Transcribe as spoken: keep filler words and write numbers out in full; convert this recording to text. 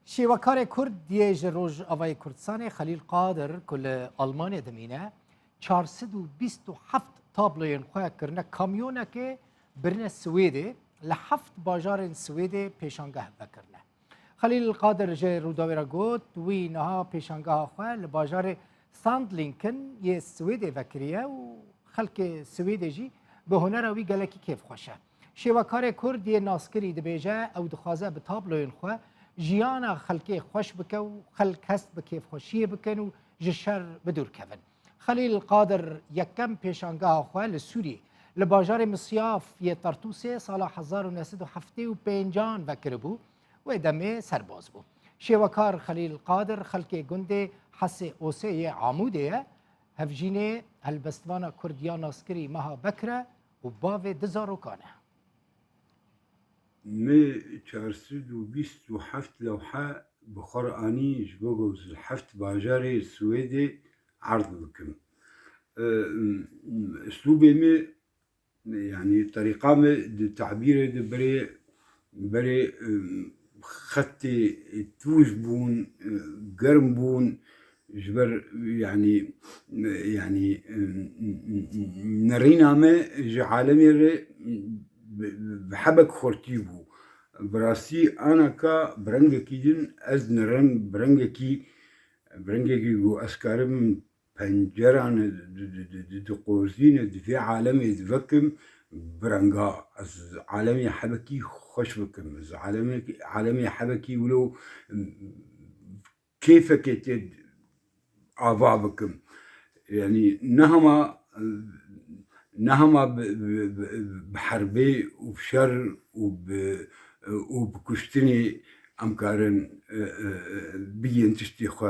Şêwekarê Kurd yê ji Rojavayê Kurdistanê Xelîl Qadir ku li Almanya dimîne, çar sed û bîst û heft tabloyên xwe kirine kamyonekê, birine Swêdê, li heft bajarên Swêdê pêşangeh vekirine. Xelîl Qadir ji Rûdawê re got, wî niha pêşangeha xwe li bajarê Sandlingen yê Swêdê vekiriye û xelkê Swêdê jî bi hunera wî gelekî kêfxweş e. Şêwekarê Kurd yê naskirî dibêje, ew dixwaze bi tabloyên xwe jiyana xelkê xweş bike û xelk hest bi kêfxweşiyê bikin û ji şer bi dûr kevin. Xelîl Qadir yekem pêşangeha xwe li Sûriyê, li bajarê Misyaf yê Tartûsê sala hezar û neh sed û heftê û pêncan vekiribû, wê demê serbaz bû. Şêwekar Xelîl Qadir xelkê gundê Hesê Osê yê Amûdê ye, hevjînê helbestvana Kurd ya naskirî Meha Bekir e û bavê du zarokan e. Mi çar sed û bîst û heft lewhe bi xwe re anî ji bo ku ez li heft bajarê Swêdê erd bikim. E, Îslûbê min, yanî terîqa min di tabîrê de berê, berê, e, xetê tûj bûn, e, germ bûn, ji ber, yanî, yanî, nerîna me ji alemê re bi, bi hebek xurtî bû. Bi rastî anaka bi rengekî din ez nerin, bi rengekî, bi rengekî ku ez karim penceran di, di, di, di, diqozîne, di vê alemê divekim, bi renga ez alemê hebekî xweş bikim. Ez alemê, alemê hebekî wilo kêfekê tê ava bikim. Yanî ne hema, ne hema bi, bi, bi, bi herbê û bi şer û bi, û bi kuştinê em karin, e, e, e, bigihên tiştê xwe